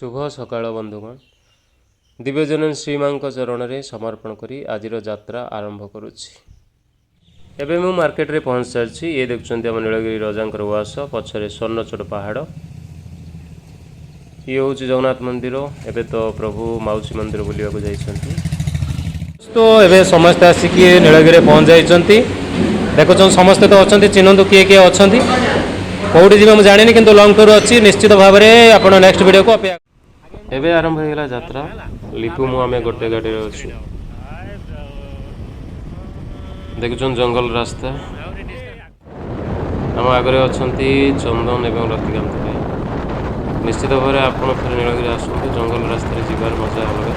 ଶୁଭ ସକାଳ ବନ୍ଧୁଗଣ। ଦିବ୍ୟଜନନୀ ଶ୍ରୀମାଙ୍କ ଚରଣରେ ସମର୍ପଣ କରି ଆଜିର ଯାତ୍ରା ଆରମ୍ଭ କରୁଛି। ଏବେ ମୁଁ ମାର୍କେଟରେ ପହଞ୍ଚି ସାରିଛି। ଇଏ ଦେଖୁଛନ୍ତି ଆମ ନୀଳଗିରି ରଜାଙ୍କର ଉଆସ, ପଛରେ ସ୍ୱର୍ଣ୍ଣଚୋଟ ପାହାଡ଼। ଇଏ ହେଉଛି ଜଗନ୍ନାଥ ମନ୍ଦିର। ଏବେ ତ ପ୍ରଭୁ ମାଉସୀ ମନ୍ଦିର ବୁଲିବାକୁ ଯାଇଛନ୍ତି। ତ ଏବେ ସମସ୍ତେ ଆସିକି ନୀଳଗିରିରେ ପହଞ୍ଚି ଯାଇଛନ୍ତି। ଦେଖୁଛନ୍ତି, ସମସ୍ତେ ତ ଅଛନ୍ତି। ଚିହ୍ନନ୍ତୁ କିଏ କିଏ ଅଛନ୍ତି। କେଉଁଠି ଯିବେ ମୁଁ ଜାଣିନି, କିନ୍ତୁ ଲଙ୍ଗ ଟୁର୍ ଅଛି ନିଶ୍ଚିତ ଭାବରେ। ଆପଣ ନେକ୍ସଟ ଭିଡ଼ିଓକୁ ଅପେକ୍ଷା। ଏବେ ଆରମ୍ଭ ହେଇଗଲା ଯାତ୍ରା। ଲିପୁ, ମୁଁ, ଆମେ ଗୋଟେ ଗାଡ଼ିରେ ଅଛୁ। ଦେଖୁଛନ୍ତି ଜଙ୍ଗଲ ରାସ୍ତା। ଆମ ଆଗରେ ଅଛନ୍ତି ଚନ୍ଦନ ଏବଂ ରତିକାନ୍ତ ଭାଇ। ନିଶ୍ଚିତ ଭାବରେ ଆପଣ ଥରେ ନୀଳଗିରି ଆସନ୍ତୁ, ଜଙ୍ଗଲ ରାସ୍ତାରେ ଯିବାର ମଜା ଅଲଗା।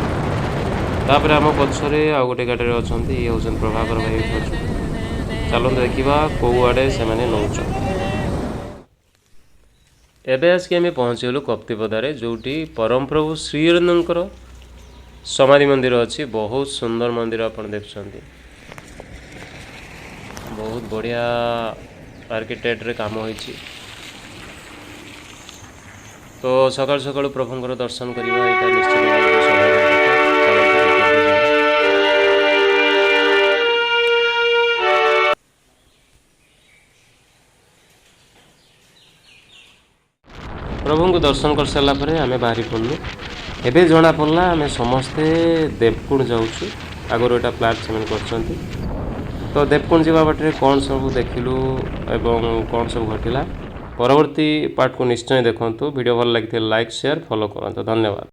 ତାପରେ ଆମ ପଛରେ ଆଉ ଗୋଟେ ଗାଡ଼ିରେ ଅଛନ୍ତି, ଇଏ ହେଉଛନ୍ତି ପ୍ରଭାକର ଭାଇ ଅଛୁ। ଚାଲନ୍ତୁ ଦେଖିବା କେଉଁ ଆଡ଼େ ସେମାନେ ନେଉଛନ୍ତି। ଏବେ ଆସିକି ଆମେ ପହଞ୍ଚିଗଲୁ କପ୍ତିପଦାରେ, ଯେଉଁଠି ପରମପ୍ରଭୁ ଶ୍ରୀଅରବିନ୍ଦଙ୍କର ସମାଧି ମନ୍ଦିର ଅଛି। ବହୁତ ସୁନ୍ଦର ମନ୍ଦିର, ଆପଣ ଦେଖୁଛନ୍ତି, ବହୁତ ବଢ଼ିଆ ଆର୍କିଟେକ୍ଟରେ କାମ ହୋଇଛି। ତ ସକାଳୁ ସକାଳୁ ପ୍ରଭୁଙ୍କର ଦର୍ଶନ କରିବା, ଏଇଟା ନିଶ୍ଚିତ ଭାବରେ ସୌଭାଗ୍ୟର କଥା। ଚାଲନ୍ତୁ ଭିତରକୁ ଯିବା। ପ୍ରଭୁଙ୍କୁ ଦର୍ଶନ କରିସାରିଲା ପରେ ଆମେ ବାହାରି ପଡ଼ିଲୁ। ଏବେ ଜଣାପଡ଼ିଲା ଆମେ ସମସ୍ତେ ଦେବକୁଣ୍ଡ ଯାଉଛୁ। ଆଗରୁ ଏଇଟା ପ୍ଲାନ୍ ସେମାନେ କରିଛନ୍ତି। ତ ଦେବକୁଣ୍ଡ ଯିବା ବାଟରେ କ'ଣ ସବୁ ଦେଖିଲୁ ଏବଂ କ'ଣ ସବୁ ଘଟିଲା, ପରବର୍ତ୍ତୀ ପାର୍ଟକୁ ନିଶ୍ଚୟ ଦେଖନ୍ତୁ। ଭିଡ଼ିଓ ଭଲ ଲାଗିଥିଲେ ଲାଇକ୍, ସେୟାର, ଫଲୋ କରନ୍ତୁ। ଧନ୍ୟବାଦ।